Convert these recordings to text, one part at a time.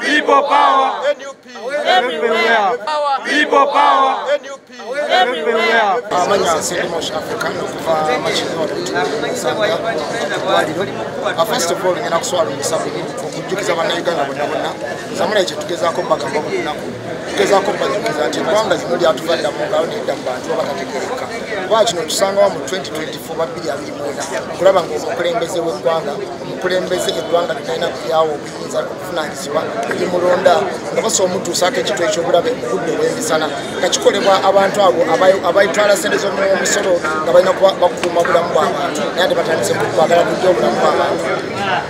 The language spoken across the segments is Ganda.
People power. NUP. Everywhere. People power. NUP. Everywhere. Amanyisa Sendimosh African okuva Makindye. First of all, ngenda kuswala omusabi okujjukiza bannayuganda bonna bonna. Samula ekyo tugezaako mbagamba buli lunaku. Tugezaako mbajjukiza nti eggwanga lino lyatuvadda mu ngalo nedda mu bantu abatategeereka. Kuba kino tusangawo mu 2024 2024 okulaba ng'omukulembeze w'eggwanga, omukulembeze eggwanga litalina kulyawo obuyinza okuvunaanyizibwa erimulonda nga basobola omutuusaako ekintu eky'obulabe mu budde obw'emisana nga kikolebwa abantu abo abaitwala ssente z'omusolo nga balina bakuuma bulamu bw'abantu naye ate batandise kwagala kujja obulamu bw'abantu.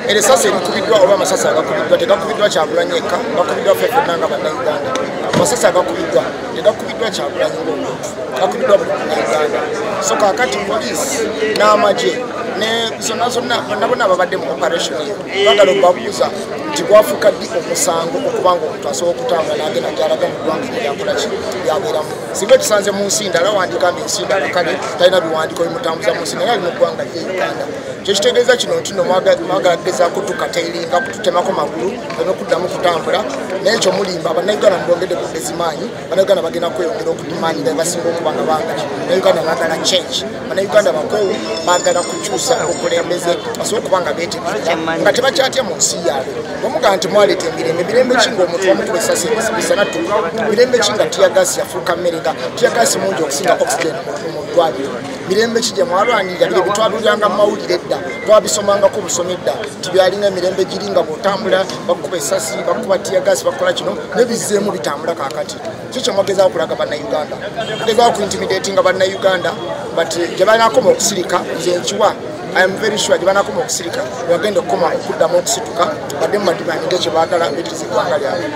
Erisasi erikubiddwa oba amasasi agakubiddwa tegakubiddwa Kyagulanyi yekka, gakubiddwa ffe ffenna nga bannayuganda. Amasasi agakubiddwa tegakubiddwa Kyagulanyi ng'omuntu, gakubiddwa buli munnayuganda. So kaakati poliisi n'amagye ne zonna zonna bonna bonna ababadde mu operation eyo baagala okubabuuza nti gwafuuka ddi omusango okuba nga omuntu asobola okutambula n'agenda gy'alaga mu ggwanga eryo lyakola ki lyabeeramu. Singa okisanze mu nsi ndala wandiika mbu ensi ndala kale talina biwandiiko bimutambuza mu nsi naye ali mu ggwanga lye Uganda. Kyekitegeeza kino nti nno mwagala kugezaako tukatairinga kututemako magulu n'okuddamu kutambula naye ekyo mulimba. Bannayuganda mubongedde bugezi maanyi, bannayuganda bagenda kweyongera okutumanyira basinga okuba nga baagala. Bannayuganda baagala change, bannayuganda bakoowu baagala kukyusa obukulembeze basobole okuba nga beetegerera nga tebakyatya mu nsi yaabwe. Bwemugamba nti mwaleeta emirembe, mirembe ki ng'omuntu bamukuba essasi misana ttuku? Mirembe ki nga teargas yafuuka mmere, nga teargas mungi okusinga oxygen mu ddwaliro? Mirembe ki gye mwalwanirira? Biri bitwaluliranga mu mawulire edda, twabisomangako busomi edda nti byalinga emirembe giri nga bw'otambula bakukuba essasi, bakukuba teargas, bakukola kino nebizzeemu bitambula kaakati. Kyo kye mwagezaako okulaga bannayuganda, mugezaako ku intimidatinga bannayuganda, but gye banakoma okusirika nze nkiwa. I am very sure gye banakoma okusirika bagenda okukoma okuddamu okusituka badde mu madimandinga kye baagala beetiriza eggwanga lyabwe.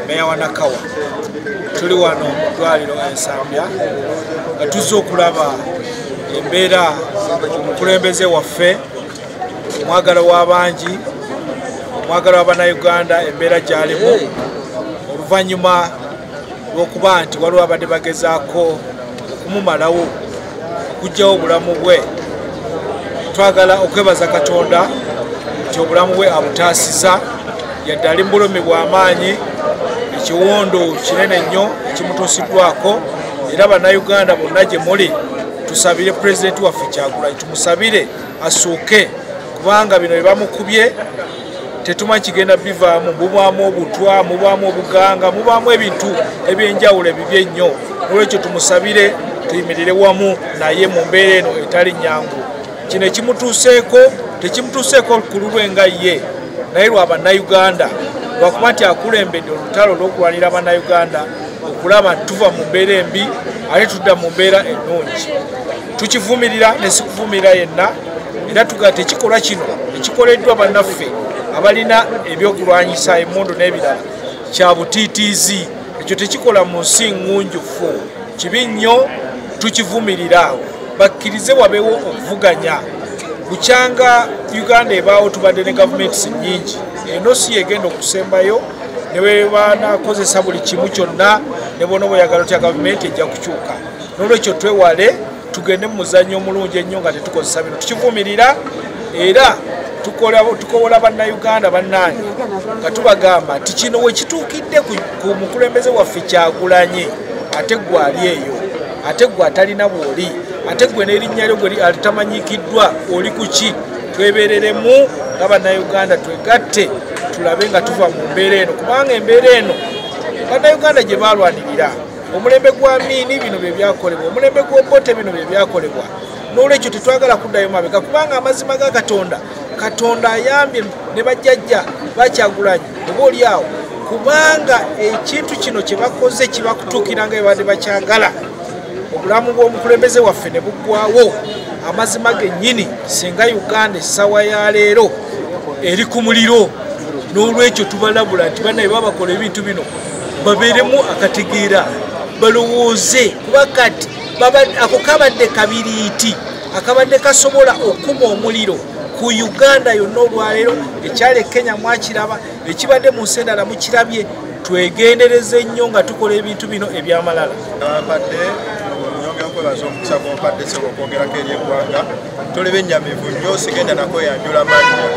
Meya wa Nakawa, tuli wano mu ddwaliro e Nsambya nga tuzze okulaba embeera omukulembeze waffe, omwagala w'abangi, omwagala wa bannayuganda, embeera gy'alimu oluvannyuma lw'okuba nti waliwo abadde bagezaako okumumalawo, okuggyawo obulamu bwe. Twagala okwebaza Katonda nti obulamu bwe abutaasiza, yadde ali mu bulumi bw'amaanyi, ekiwundu kinene nnyo ekimutuusiddwako. Era bannayuganda bonna gye muli tusabire pulezidenti waffe Kyagulanyi, tumusabire asuuke, kubanga bino bye bamukubye tetumanyi kigenda bivaamu. Mubaamu obutwa, mubaamu obuganga, mubaamu ebintu ebyenjawulo ebibi ennyo. Nolwekyo tumusabire tuyimirire wamu naye mu mbeera eno etali nnyangu. Kino ekimutuuseeko tekimutuuseeko ku lulwe nga ye, naye lwa bannayuganda, lwakuba nti akulembedde olutalo olw'okulwanira bannayuganda okulaba nti tuva mu mbeera embi ate tudda mu mbeera ennungi. Tukivumirira ne sikuvumirira yenna, era tugaa tekikolwa kino ekikoleddwa bannaffe abalina ebyokulwanyisa emmundu n'ebirala kya butiitiizi. Ekyo tekikola mu nsi ŋŋunjufu, kibi nnyo, tukivumirira. Bakkirize wabeewo okuvuganya. Bukyanga Uganda ebaawo tubadde ne gavumenti nnyingi, eno si yegenda okusembayo, ne bwe banaakozesa buli kimu kyonna ne bona bweyagala otya gavumenti ejja kukyuka. N'olwekyo twewale tugende mu muzannyo omulungi ennyo nga tetukozesa bino. Tukivumirira era tukowola bannayuganda bannange nga tubagamba nti kino we kituukidde ku mukulembeze waffe Kyagulanyi, ate gwe ali eyo, ate gwe atalina bw'oli, ate gwe n'erinnya lyo gwe alitamanyikiddwa oli ku ki? Twebereremu nga bannayuganda, twegatte tulabe nga tuva mu mbeera eno, kubanga embeera eno bannayuganda gye baalwanirira. Omulembe gwa Amini bino bye byakolebwa, omulembe gw'Obote bino bye byakolebwa. N'olwekyo tetwagala kuddayo mabega, kubanga amazima ga Katonda, Katonda ayambye ne bajjajja Bakyagulanyi oba oli awo, kubanga ekintu kino kye bakoze kibakutuukira nga bwe babadde bakyagala. Obulamu bw'omukulembeze waffe ne buggwawo. Amazima gennyini singa Uganda essaawa ya leero eri ku muliro. N'olwekyo tubalabula nti bannaye babakola ebintu bino babeeremu akategeera, balowooze, kuba kati ako kabadde kabiriiti akabadde kasobola okuma omuliro ku Uganda yonna olwaleero. Ekyali e Kenya mwakiraba, ekibadde mu nsi endala mukirabye. Twegendereze nnyo nga tukola ebintu bino ebyamalala. Bampadde nyongera okwebaza omukisa gw'ompadde ssebo okwogerako eri eggwanga. Tuli bennyamivu nnyo, sigenda nakweyanjula mannya.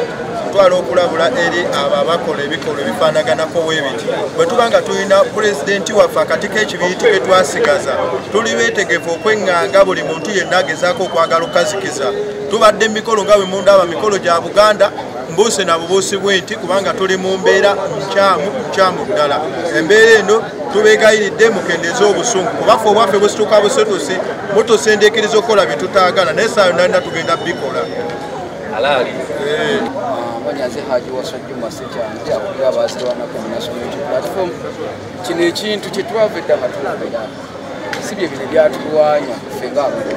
Twala okulabula eri abo abakola ebikolwa ebifaanaganako bwebiti. Bwe tuba nga tulina pulezidenti waffe akati k'ekibiriiti ke twasigaza, tuli beetegefu okweŋŋanga buli muntu yenna agezaako okwagala okukazikiza. Tubadde mikolo nga bwe mundaba, mikolo gya Buganda, mbuuse na bubuusi bwenti, kubanga tuli mu mbeera nkyamu nkyamu ddala. Embeera eno tubeegayiridde mukendeeze obusungu, kuba ffe obwaffe busituka busitusi, mutusindiikiriza okukola bye tutaagala, naye essaawa yonna tugenda bikola. Alaali Manyaze Haji Waswa Juma Ssekyanzi akulira abaazirwanako mu National Unity Platform. Kino ekintu kye twava edda nga tulabira si bye bino ebyatulwanya ffe ng'abantu,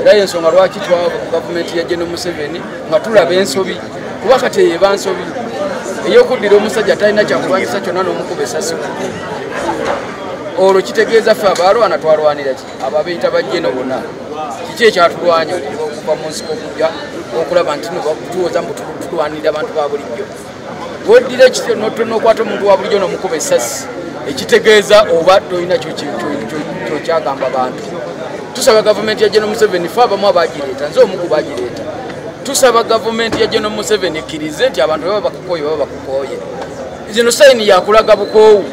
era y'ensonga lwaki twava ku gavumenti ya General Museveni nga tulaba ensobi, kuba kati eyo eba nsobi ey'okuddira omusajja talina kyakulwanyisa kyonna n'omukuba essasi. Olwo kitegeeza ffe abaalwana twalwanira ki? Abo abeeyita ba General bonna kiki ekyatulwanya okuva mu nsiko okujja okulaba nti tuwoza mbu tulwanirira abantu ba bulijjo? Bw'oddira n'okwata omuntu wa bulijjo n'omukuba essasi, ekitegeeza oba tolina kyokyagamba bantu. Tusaba gavumenti ya General Museveni, fe abamu abagireeta, nze omu ku bagireeta, tusaba gavumenti ya General Museveni ekkirize nti abantu baba bakukooye, baba bakukooye. Zino sayini yakulaga bukoowu.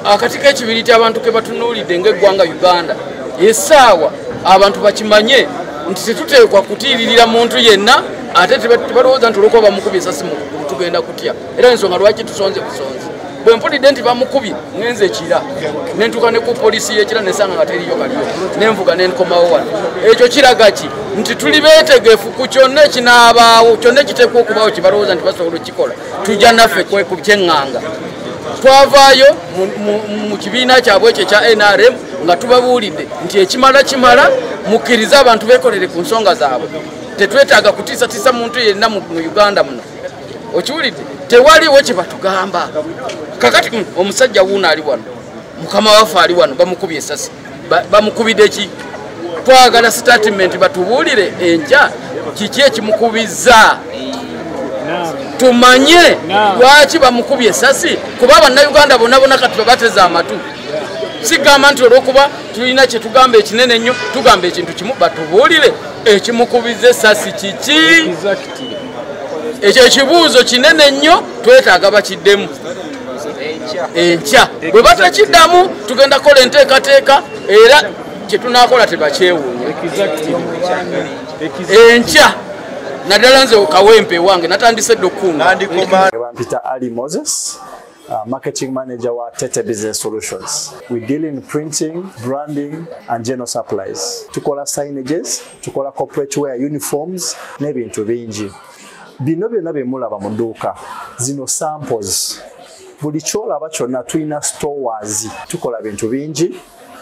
Akati k'ekibiriiti abantu ke batunuulidde ng'eggwanga Uganda, essaawa abantu bakimanye nti tetuteekwa kutiiririra muntu yenna, ate tebalowooza nti olwokuba bamukubye essasi mu kugulu tugenda kutya. Era ensonga lwaki tusonze busonzi. Bwe mpulidde nti bamukubye, ngenze Kira ne ntuuka ne ku poliisi y'Ekira nesanga nga teriyo kaliyo, nenvuga nenkomawo wano. Ekyo kiraga ki? Nti tuli beetegefu ku kyonna ekinaabaawo, kyonna ekiteekwa okubaawo kye balowooza nti basobola okukikola, tujja naffe ku kyeŋŋanga. Twavaayo mu kibiina kyabwe ekyo ekya NRM nga tubabuulidde nti ekimala kimala, mukkirize abantu beekolere ku nsonga zaabwe. Tetwetaaga kutiisatiisa muntu yenna mu Uganda muno. Okiwulidde? Tewaliwo kye batugamba. Kakati omusajja wuuno ali wano, mukama waffe ali wano, bamukubye essasi. Bamukubidde ki? Twagala statement batubuulire enkya kiki ekimukubizza, tumanye lwaki bamukubye essasi, kuba bannayuganda bonna bonna kati babateze amatu. Sigamba nti olwokuba tulina kye tugamba ekinene ennyo, tugamba ekintu kimu, batubuulire ekimukubiza essasi kiki. Ekyo ekibuuzo kinene nnyo, twetaaga bakiddemu enkya. Bwe batakiddamu tugenda kukola enteekateeka, era kye tunaakola tebakyewuunya enkya. Naddala nze Kawempe wange natandise dda okukunga. Bampita Ali Moses, marketing manager wa Tete Business Solutions. We deal in printing, branding and general supplies. Tukola signages, tukola corporate wear, uniforms n'ebintu bingi. Bino byonna bye mulaba mu dduuka, zino samples. Buli kyolaba kyonna tulina stores. Tukola bintu bingi,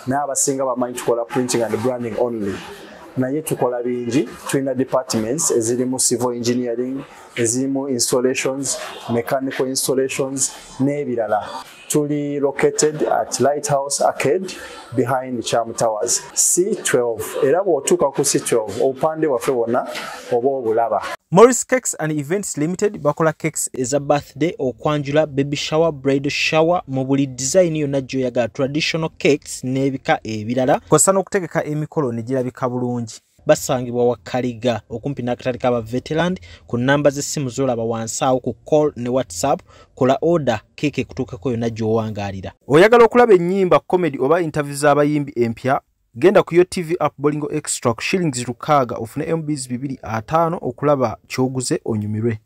naye abasinga bamanyi tukola printing and branding only. Naye tukola bingi, tulina departments ezirimu civil engineering, ezirimu installations, mechanical installations n'ebirala. Tuli located at Lighthouse Arcade behind Charm Towers C12. Era bw'otuuka ku C12 obupande bwaffe bwonna oba obulaba. Morris Cakes and Events Limited bakola cakes eza birthday, okwanjula, baby shower, bridal shower mu buli design yonna gy'oyagala, traditional cakes n'ebika ebirala, kw'ossa n'okutegeka emikolo ne girabika bulungi. Basangibwa Wakaliga okumpi n'akatale k'aba Veteran, ku nnamba z'essimu z'olaba wansi awo ku call ne WhatsApp. Kola order keeke ekutuukeko yonna gy'owangaalira. Oyagala okulaba ennyimba, comedy oba interview z'abayimbi empya? Genda ku Yo TV app Bolingo Extra ku shillings 6 ofune MBs 250 okulaba ky'oguze onyumirwe.